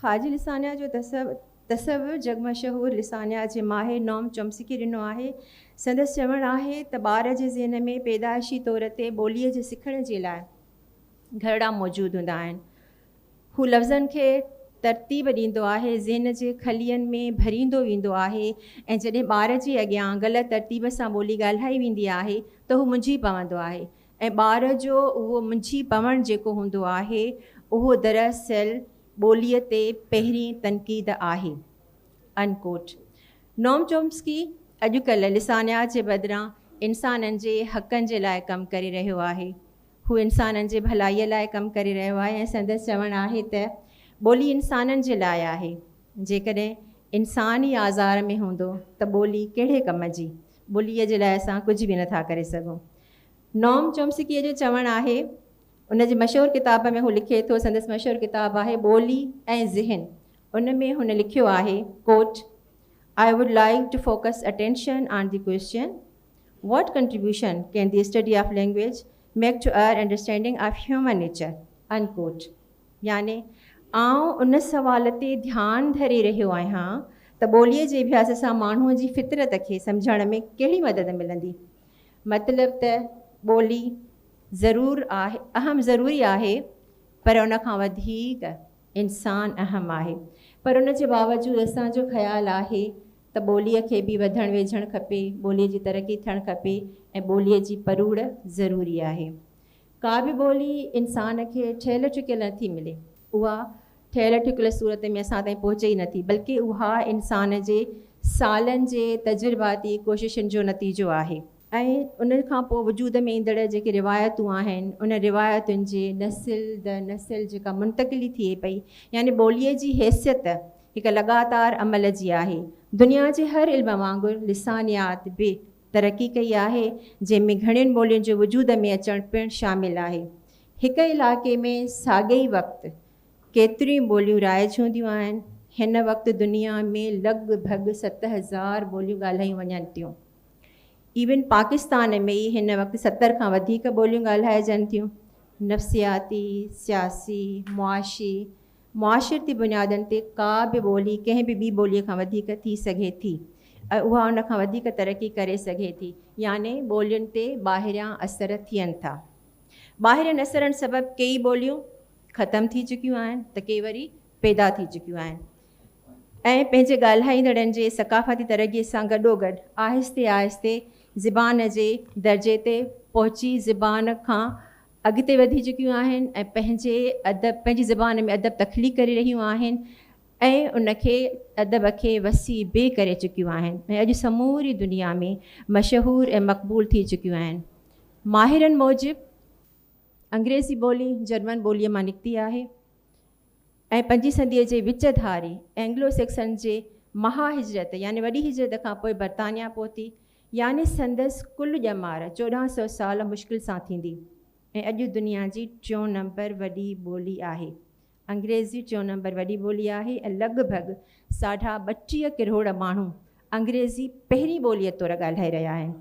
خارجي لسانيات جو تصور جڳ مشهور لسانيات جي ماهر نوم چومسڪي ڏنو آهي. سندس چوڻ آهي ته ٻار جي ذهن ۾ پيدائشي طور تي ٻوليء جي سکڻ جي لاء گهرڙا موجود هوندا آهن. هو لفظن کي ترتيب ڏيندو آهي، ذهن جي خلين ۾ ڀريندو ويندو آهي ۽ جڏهن ٻار جي اڳيان غلط ترتيب سان ٻولي ڳالهائي ويندي آهي ته هو منجهي پوندو آهي ۽ ٻار جو اهو منجهي پوڻ جيڪو هوندو آهي اهو دراصل ٻوليء تي پهرين تنقيد آهي. انڪوٽ. نوم چومسڪي اڄڪلهه لسانيات جي بدران انسانن جي حقن جي لاء ڪم ڪري رهيو آهي. هو انسانن جي ڀلائيء لاء ڪم ڪري رهيو آهي ۽ سندس چوڻ آهي ته ٻولي انسانن جي لاء آهي. جيڪڏهن انسان ئي آزار ۾ هوندو ته ٻولي ڪهڙي ڪم جي؟ ٻوليء جي لاء اسان ڪجهه به نٿا ڪري سگهون. نوم چومسڪيء جو چوڻ آهي، ان جي مشهور ڪتاب ۾ هو لکي ٿو، سندس مشهور ڪتاب آهي ٻولي ۽ ذهن، ان ۾ هن لکيو آهي، quote, I would like to focus attention on the question, what contribution can the study of language make to our understanding of human nature? Unquote. يعني آئون ان سوال تي ڌيان ڌري رهيو آهيان ته ٻوليء جي اڀياس سان ماڻهوء جي فطرت کي سمجهڻ ۾ ڪهڙي مدد ملندي؟ مطلب ته ٻولي ضرور آهي اهم ضروري آهي پر ان کان وڌيڪ انسان اهم آهي پر ان جي باوجود اسان جو خيال آهي ته ٻوليء کي به وڌڻ ويجهڻ کپي، ٻوليء جي ترقي ٿيڻ کپي ۽ ٻوليء جي پروڙ ضروري آهي. ڪا به ٻولي انسان کي ٺهيل ٺڪيل نٿي ملي. اها ٺهيل ٺڪيل صورت ۾ اسان تائين پهچي ئي نٿي، بلڪه اها انسان جي سالن جي تجرباتي ڪوششن جو نتيجو آهي. ۽ ان کان پوء وجود ۾ ايندڙ جيڪي روايتون آهن، ان روايتن جي نسل در نسل جيڪا منتقلي ٿئي پئي، يعني ٻوليء جي حيثيت هڪ لڳاتار عمل جي آهي. دنيا جي هر علم وانگر لسانيات به ترقي ڪئي آهي، جنهن ۾ گهڻين ٻولين جو وجود ۾ اچڻ پڻ شامل آهي. هڪ علائقي ۾ ساڳئي وقت ڪيتريون ٻوليون رائج هونديون آهن. هن وقت دنيا ۾ لڳ ڀڳ 7000 ٻوليون ڳالهايون وڃن ٿيون. ايون پاڪستان ۾ ئي هن وقت 70 کان وڌيڪ ٻوليون ڳالهائجن ٿيون. نفسياتي، سياسي، معاشي، معاشرتي بنيادن تي ڪا به ٻولي ڪنهن به ٻي ٻوليء کان وڌيڪ ٿي سگهي ٿي ۽ اها ان کان وڌيڪ ترقي ڪري سگهي ٿي يعني ٻولين تي ٻاهريان اثر ٿين ٿا. ٻاهرين اثرن سبب ڪيئي ٻوليون ختم ٿي چڪيون آهن ته ڪي وري پيدا ٿي چڪيون آهن ۽ پنهنجي ڳالهائيندڙن جي ثقافتي ترقيء سان گڏوگڏ آهستي آهستي زبان جي درجي تي پهچي زبان کان اڳتي وڌي چڪيون آهن ۽ پنهنجي ادب پنهنجي زبان ۾ ادب تخليق ڪري رهيون آهن ۽ ان کي ادب کي وسيع به ڪري چڪيون آهن ۽ اڄ سموري دنيا ۾ مشهور ۽ مقبول ٿي چڪيون آهن. ماهرن موجب انگريزي ٻولي جرمن ٻوليء مان نڪتي آهي ۽ پنجين صديء جي وچ ڌاري اينگلو سيڪسن جي مها هجرت يعني وڏي هجرت کان پوء برطانيا پهتي يعني سندس ڪل ڄمار 1400 سال مشڪل سان ٿيندي ۽ اڄ دنيا جي ٽيون نمبر وڏي ٻولي آهي. انگريزي ٽيون نمبر وڏي ٻولي آهي ۽ لڳ ڀڳ ساڍا 32 ڪروڙ ماڻهو انگريزي پهرين ٻوليء طور ڳالهائي رهيا آهن.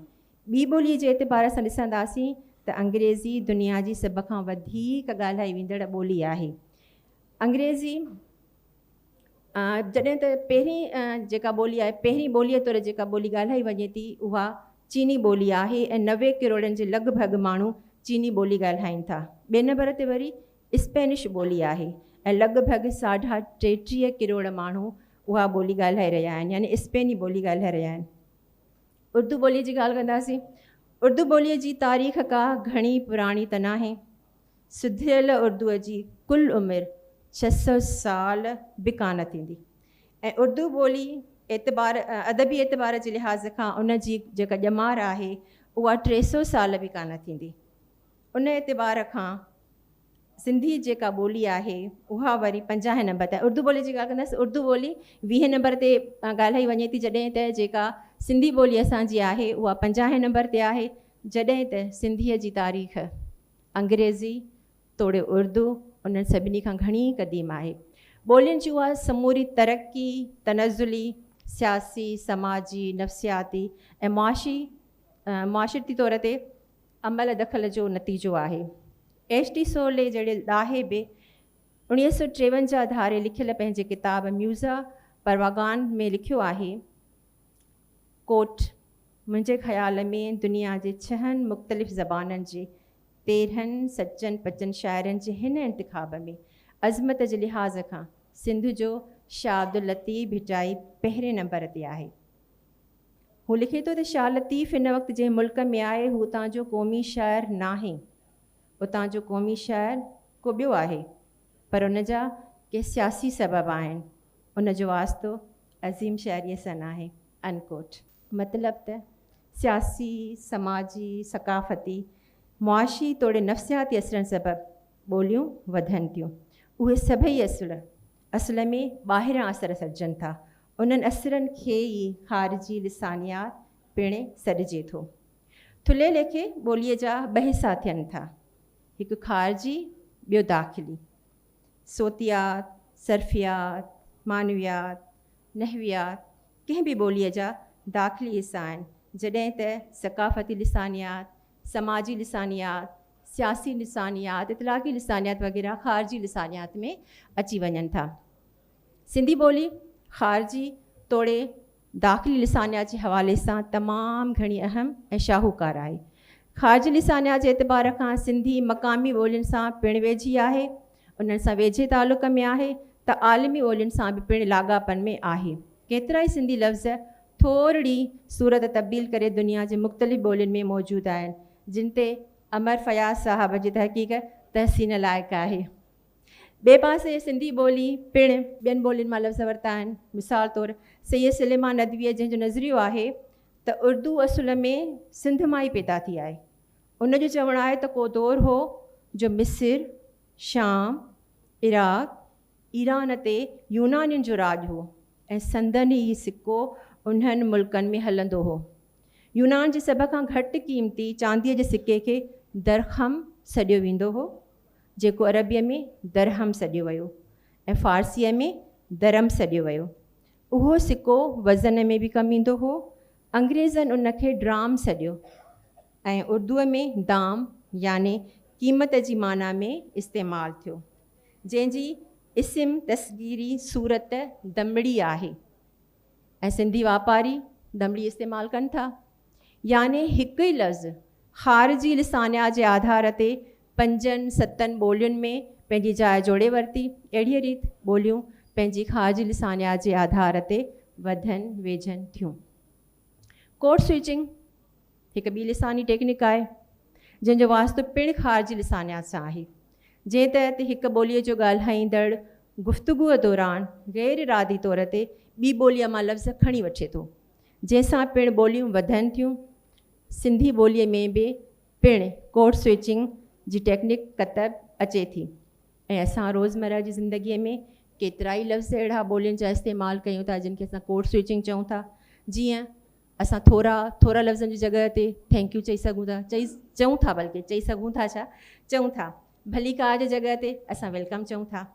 ٻي ٻوليء جي اعتبار سان ڏسنداسين ته انگريزي دنيا جي سڀ کان وڌيڪ ڳالهائي ويندڙ ٻولي آهي. انگريزي جڏهن ته پهرين جيڪا ٻولي آهي پهرين ٻوليء طور جيڪا ٻولي ڳالهائي وڃي ٿي اها چيني ٻولي آهي ۽ 90 ڪروڙن جي لڳ ڀڳ ماڻهو چيني ٻولي ڳالهائين ٿا. ٻئي نمبر تي وري اسپينش ٻولي آهي ۽ لڳ ڀڳ ساڍا 33 ڪروڙ ماڻهو اها ٻولي ڳالهائي رهيا آهن يعني اسپيني ٻولي ڳالهائي رهيا آهن. اردو ٻوليء جي ڳالهه ڪنداسين. اردو ٻوليء جي تاريخ ڪا گهڻي پراڻي ته ناهي. سڌريل اردوء جي ڪل عمر 600 سال به ڪانه ٿيندي ۽ اردو ٻولي اعتبار ادبي اعتبار جي لحاظ کان ان جي جيڪا ڄمار آهي اها 300 سال به ڪانه ٿيندي. ان اعتبار کان سنڌي جيڪا ٻولي آهي اها وري پنجاهين نمبر تي آهي. اردو ٻولي جي ڳالهه ڪنداسين اردو ٻولي ويهين نمبر تي ڳالهائي وڃي ٿي جڏهن ته جيڪا سنڌي ٻولي اسان جي آهي اها پنجاهين نمبر تي آهي جڏهن ته سنڌيء جي تاريخ انگريزي توڙي اردو انهن سڀني کان گهڻي قديم آهي. ٻولين جي اها سموري ترقي تنزلي، سياسي، سماجي، نفسياتي ۽ معاشي معاشرتي طور تي عمل دخل جو نتيجو آهي. ايڇ ٽي سورلي جهڙي ڏاهي به 1953 ڌاري لکيل پنهنجي ڪتاب ميوزا پرواگان ۾ لکيو آهي، ڪوٽ، منهنجي خيال ۾ دنيا جي ڇهن مختلف زبانن جي 13 سچن پچن شاعرن جي هن انتخاب ۾ عظمت جي لحاظ کان سنڌ جو شاهه عبداللطيف ڀٽائي پهرين نمبر تي آهي. هو لکي ٿو ته شاهه لطيف هن وقت جنهن ملڪ ۾ آهي هو اتان جو قومي شاعر ناهي، اتان جو قومي شاعر ڪو ٻيو آهي، پر ان جا ڪي سياسي سبب آهن، ان جو واسطو عظيم شاعريء سان ناهي. انڪوٽ. مطلب ته سياسي، سماجي، ثقافتي، معاشي توڙي نفسياتي اثرن سبب ٻوليون وڌن ٿيون. اهي سڀئي اثر اصل ۾ ٻاهريان اثر سڏجن ٿا. انهن اثرن کي ئي خارجي لسانيات پڻ سڏجي ٿو. ٿلهي ليکي ٻوليء جا ٻه حصا ٿين ٿا، هڪ خارجي ٻيو داخلي. صوتيات، صرفيات، معنويات، نحويات ڪنهن به ٻوليء جا داخلي حصا آهن، جڏهن ته ثقافتي لسانيات، سماجي لسانيات، سياسي لسانيات، اطلاقي لسانيات وغيره خارجي لسانيات ۾ اچي وڃن ٿا. سنڌي ٻولي خارجي توڙي داخلي لسانيات جي حوالي سان تمام گهڻي اهم ۽ شاهوڪار آهي. خارجي لسانيات جي اعتبار کان سنڌي مقامي ٻولين سان پڻ ويجهي آهي، انهن سان ويجهي تعلق ۾ آهي ته عالمي ٻولين سان به پڻ لاڳاپن ۾ آهي. ڪيترائي سنڌي لفظ ٿورڙي صورت تبديل ڪري دنيا جي مختلف ٻولين ۾ موجود آهن، جن تي امر فياض صاحب جي تحقيق تحسين لائق آهي. ٻئي پاسي سنڌي ٻولي پڻ ٻين ٻولين مان لفظ ورتا آهن. مثال طور سيد سليمان ندويء جنهن جو نظريو آهي ته اردو اصل ۾ سنڌ مان ئي پيدا ٿي آهي. ان جو چوڻ آهي ته ڪو دور هو جو مصر، شام، عراق، ايران تي يونانين جو راڄ هو ۽ سندن ئي سڪو انهن ملڪن ۾ هلندو هو. يونان جي سڀ کان گهٽ قيمتي چانديء جي سڪي کي درخم سڏيو ويندو هو، جيڪو عربيء ۾ درهم سڏيو ويو ۽ فارسيء ۾ درم سڏيو ويو. اهو سڪو وزن ۾ به ڪم ايندو هو. انگريزن ان کي ڊرام سڏيو ۽ اردوء ۾ دام يعني قيمت جي معنيٰ ۾ استعمال ٿيو، جنهن جي اسم تصغيري صورت دمڙي آهي ۽ سنڌي واپاري دمڙي استعمال ڪن ٿا. يعني هڪ ئي لفظ خارجي لسانيات جي آڌار تي پنجن ستن ٻولين ۾ پنهنجي جاء جوڙي ورتي. اهڙيء ريت ٻوليون پنهنجي خارجي لسانيات جي آڌار تي وڌن ويجهن ٿيون. ڪوڊ سوئچنگ هڪ ٻي لساني ٽيڪنڪ آهي، جنهن جو واسطو پڻ خارجي لسانيات سان آهي، جنهن تحت هڪ ٻوليء جو ڳالهائيندڙ گفتگوء دوران غير ارادي طور تي ٻي ٻوليء مان لفظ کڻي وٺي ٿو، جنهن سان پڻ ٻوليون وڌن ٿيون. سنڌي ٻوليء ۾ به پڻ ڪوڊ سوئچنگ جي ٽيڪنڪ ڪتب اچي ٿي ۽ اسان روزمره جي زندگيء ۾ ڪيترائي لفظ اهڙا ٻولين جا استعمال ڪيون ٿا، جن کي اسان ڪوڊ سوئچنگ چئون ٿا. جيئن اسان ٿورا ٿورا لفظن جي جڳهه تي thank you چئي سگهون ٿا، چئي چئون ٿا بلڪه چئي سگهون ٿا ڇا چئون ٿا. ڀليڪار جي جڳهه تي اسان welcome چئون ٿا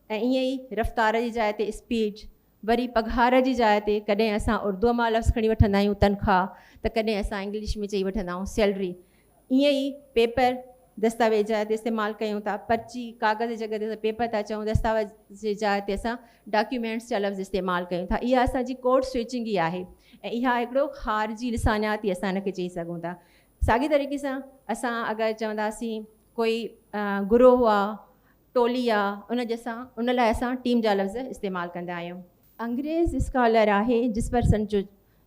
۽ ائين ئي رفتار جي جاء تي اسپيڊ، وري پگهار جي جاء تي ڪڏهن اسان اردوء مان لفظ کڻي وٺندا آهيون تنخواهه ته ڪڏهن اسان انگلش ۾ چئي وٺندا آهيون سيلري. ائين ئي پيپر دستاويز جاء تي استعمال ڪيون ٿا، پرچي ڪاغذ جي جڳهه تي اسان پيپر ٿا چئون، دستاويز جي جاء تي اسان ڊاڪيومينٽس جا لفظ استعمال ڪيون ٿا. اها اسان جي ڪوڊ سوئچنگ ئي آهي ۽ اها هڪڙو خارجي لسانيات ئي اسان ان کي چئي سگهون ٿا. ساڳي طريقي سان اسان اگر چونداسين ڪوئي گروهه آ، ٽولي آ، ان جي اسان ان لاء اسان ٽيم جا لفظ استعمال ڪندا آهيون. انگريز اسڪالر آهي جسپرسن جو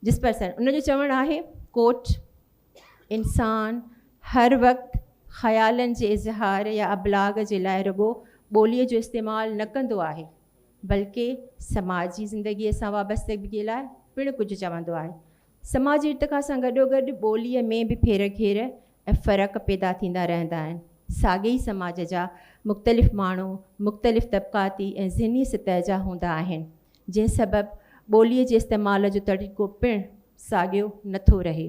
جسپرسن ان جو چوڻ آهي ڪوٽ، انسان هر وقت خيالن جي اظهار يا ابلاغ جي لاء رڳو ٻوليء جو استعمال نه ڪندو آهي، بلڪه سماجي زندگيء سان وابستگيء لاء پڻ ڪجهه چوندو آهي. سماجي ارتقا سان گڏوگڏ ٻوليء ۾ به ڦير گهير ۽ فرق پيدا ٿيندا رهندا آهن. ساڳئي ئي سماج جا مختلف ماڻهو مختلف طبقاتي ۽ ذهني سطح جا هوندا آهن، جنهن سبب ٻوليء جي استعمال جو طريقو پڻ ساڳيو نٿو رهي.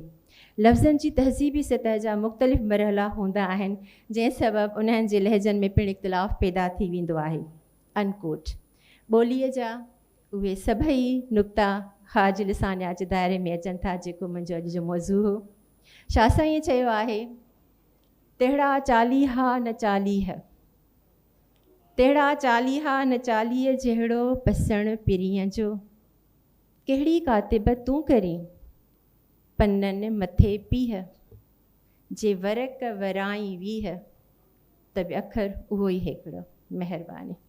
لفظن جي تهذيبي سطح جا مختلف مرحلا هوندا آهن، جنهن سبب انهن جي لهجن ۾ پڻ اختلاف پيدا ٿي ويندو آهي. انڪوٽ. ٻوليء جا اهي سڀئي نقطا خارجي لسانيات جي دائري ۾ اچن ٿا، جيڪو منهنجو اڄ جو موضوع هو. شاهه سائينء چيو آهي، تهڙا چاليها نه چاليهه. تهڙا چاليها نه 40 جهڙو پسڻ پرينء جو. ڪهڙي ڪاتب تون ڪرين، پنن مٿي پيهه. جي ورق ورائين 20، ته به اکر اهو ئي هيڪڙو. مهرباني.